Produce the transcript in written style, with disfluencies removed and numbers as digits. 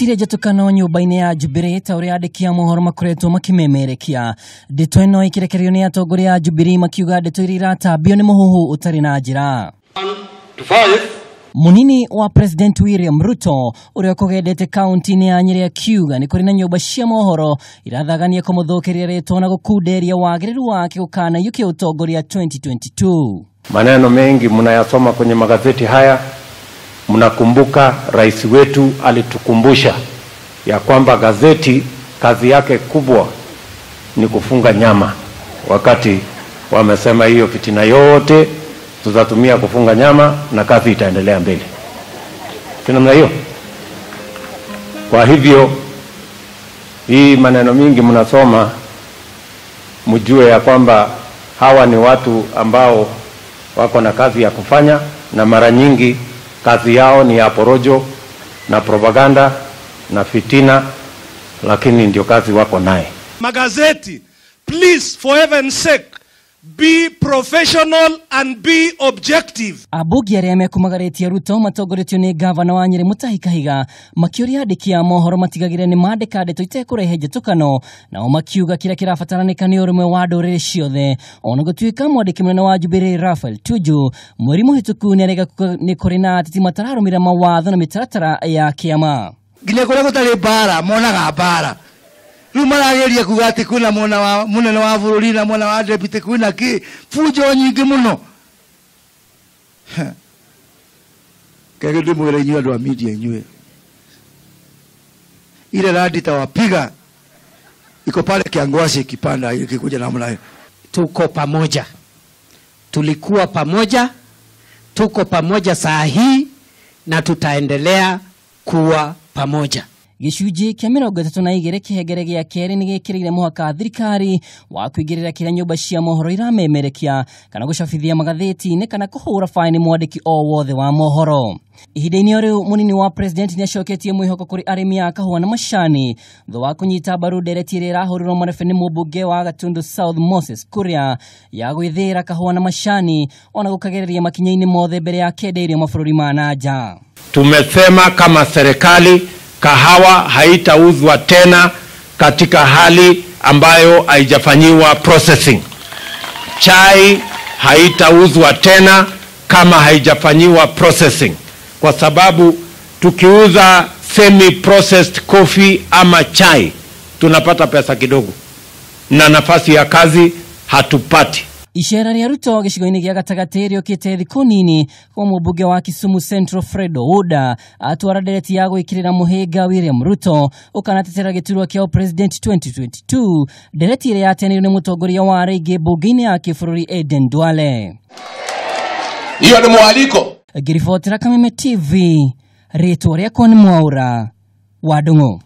Gũtirĩ njatũkano nyũmba-inĩ ya Jubilee ta ũrĩa andĩki a mohoro makoretwo makĩmemerekia. Ndeto ĩno ĩkĩrekererio nĩ atongoria a Jubilee makiuga ndeto iria iratambio nĩ mũhuhu ũtarĩ na njĩra. 1 to 5. Munini wa President William Ruto ũrĩa ũkũgendete kaunti-inĩ ya Nyĩrĩ akiuga nĩ kũrĩ na nyũmba cia mohoro irathagania kũmũthũkĩria rĩtwa na gũkunderia wagĩrĩru wake gũkanaiyũkia ũtongoria 2022. Maneno mengi mnayasoma kwenye magazeti haya. Mnakumbuka rais wetu alitukumbusha ya kwamba gazeti kazi yake kubwa ni kufunga nyama. Wakati wamesema hiyo fitina yote tutatumia kufunga nyama na kazi itaendelea mbele. Si namna hiyo? Kwa hivyo hii maneno mingi mnasoma, mjue ya kwamba hawa ni watu ambao wako na kazi ya kufanya, na mara nyingi kazi yao ni ya porojo na propaganda na fitina, lakini ndio kazi wako naye. Magazeti, please, for heaven's sake, be professional and be objective. Ambunge arĩa mekũmagarĩtie Ruto matongoretio nĩ gavana wa Nyĩrĩ Mutahi Kahiga makĩũria andĩki a mohoro matigagĩre nĩ mandĩka ndeto itekũrehe njatũkano, nao makiuga kĩrĩa kĩrabataranĩka nĩ ũrũmwe wa ndũrĩrĩ ciothe. Ona gũtuĩka mwandĩki mũnene wa Jubilee Raphael Tuju mweri mũhĩtũku nĩarega nĩ kũrĩ na ateti matararũmĩrĩra mawatho na mĩtaratara ya kĩama. Nginya kũrĩa gũtarĩ mbara monaga mbara. Rĩu marageria kuga atĩ kwĩna mwena wa mũnene wa bũrũri na mwena wa deputy kwĩna kĩ bunjo nyingĩ mũno. Kege ndĩmwĩre inyuĩ andũ a media, inyuĩ ile radi tawapiga iko pale Kiangwasi ikipanda ikikuja namna hiyo. Tuko pamoja, tulikuwa pamoja, tuko pamoja saa hii na tutaendelea kuwa pamoja. Gĩcunjĩ kĩa 32 kĩhengere gĩa kerĩ nĩ gĩkĩrĩire mũhaka thirikari wa kũingĩrĩra kĩrĩa nyũmba cia mohoro iramemerekia kana gũcabithia magathĩti-inĩ kana kũhũra baini mwandĩki o wothe wa mohoro. Ihinda-inĩ o rĩu mũnini wa president nĩacoketie mwĩhoko kũrĩ arĩmi a kahũa na macani thutha wa kũnyita mbaru ndereti ĩrĩa ĩrahũrirwo marebe nĩ mũmbunge wa Gatundu South Moses Kuria ya gwĩthĩra kahũa na macani ona gũkagereria makinya-inĩ mothe mbere ya kendeirio mabũrũri ma na nja. Tumesema kama serikali kahawa haitauzwa tena katika hali ambayo haijafanyiwa processing. Chai haitauzwa tena kama haijafanyiwa processing, kwa sababu tukiuza semi processed coffee ama chai tunapata pesa kidogo na nafasi ya kazi hatupati. Icera rĩa Ruto gĩcigo-inĩ gĩa gatagatĩ rĩũkĩte thikũ nini kwa mũmbunge wa Kisumu Central Fred Ouda atwara ndereti ya gwĩkĩrĩra mũhĩnga William Ruto ũkanatetera gĩturwa kĩa president 2022, ndereti ĩrĩa yateanĩirio nĩ mũtongoria wa arĩa aingĩ mbunge-inĩ ya kĩbũrũri Aden Duale. Hiyo ni mwaliko. Ngĩribotera Kameme TV, rĩtwa rĩakwa nĩ Mwaũra wa Ndung'u.